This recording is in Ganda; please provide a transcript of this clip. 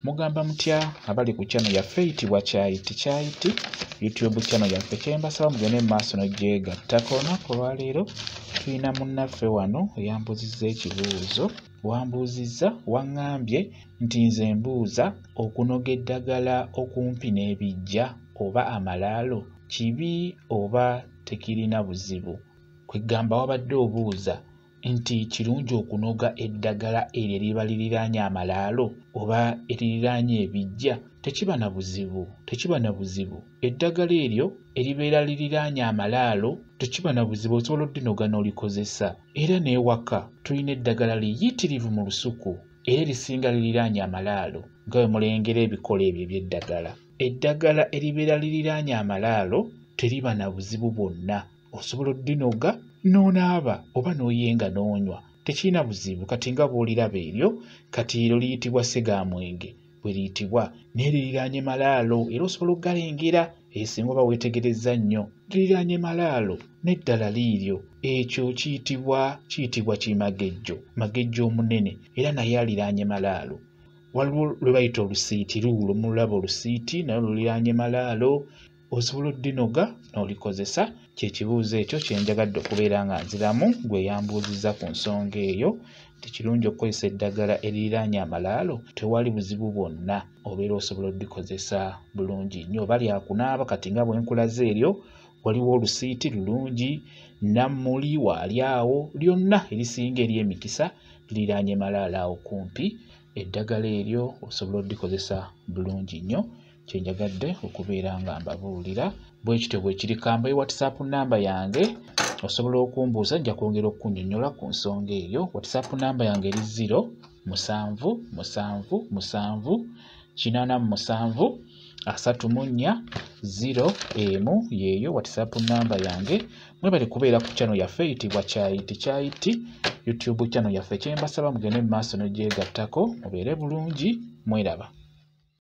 Mugamba mutya abali ku channel yaffe eyitibwa Kyayiti Kyayiti YouTube channel yaffe, kye mbasaba mugende mu maaso n'ogyegattako. Olunaku olwaleero tulina munnaffe wano eyambuuzizza ekibuuzo. Wambuuzizza waŋŋambye nti nze mbuuza okunoga eddagala okumpi n'ebiggya oba amalaalo kibi oba tekirina buzibu. Kwe ggamba wabadde obuuza nti kirungi okunoga eddagala eryo eriba liriraanye amalaalo oba eririraanye ebiggya? Tekiba na buzibu, tekiba na buzibu. Eddagala eryo eribeera liriraanye amalaalo tekiba na buzibu, osobola oddinoga n'olikozesa. Era n'ewaka tulina eddagala liyitirivu mu lusuku era erisinga liriraanye amalaalo nga bwe mulengera ebikolo ebyo eby'eddagala. Eddagala eribeera liriraanye amalaalo teriba na buzibu bwonna, osobola oddinoga n'onaaba oba n'oyenga n'onywa, tekirina buzibu. Kati nga bw'oliraba eryo, kati eryo liyitibwa ssegaamwenge bwe liyitibwa, naye liriraanye malaalo era osobola okgalengera singa oba weetegerezza nnyo. Liriraanye malaalo n'eddala liiryo, ekyo kiyitibwa kiyitibwa kimagejjo, magejjo omunene era naye aliraanye malaalo. Waliwo lwe bayita olusiiti luulwo mululaba olusiiti nalwo luliraanye malaalo, osobola oddinoga n'olikozesa. Kye kibuuzo ekyo kye njagadde okubeera nga nziramu ggwe eyambuuzizza ku nsonga eyo nti kirungi okukozesa eddagala eririraanye amalaalo, tewali buzibu bwonna, obeera osobola oddikozesa bulungi nnyo. Oba lya kunaaba kati nga bwe nkulaze eryo, waliwo olusiiti lulungi, nammuli waali awo, lyonna erisinga ery'emikisa liriraanye malaalo awo kumpi. Eddagala eryo osobola oddikozesa bulungi nnyo. Kye njagadde okubeera nga mbabuulira bwe kityo bwe kiri. Ka mbawe WhatsApp nnamba yange, osobola okumbuuza nja kwongera okukunnyonnyola ku nsonga eyo. WhatsApp nnamba yange eri 0 7 7 7 87 34 0 1, y'eyo WhatsApp nnamba yange. Mwebale kubeera ku channel yaffe eyitibwa Kyayiti Kyayiti YouTube channel yaffe. Kye mbasaba mugende mu maaso n'ogyegattako, mubeere bulungi, mweraba.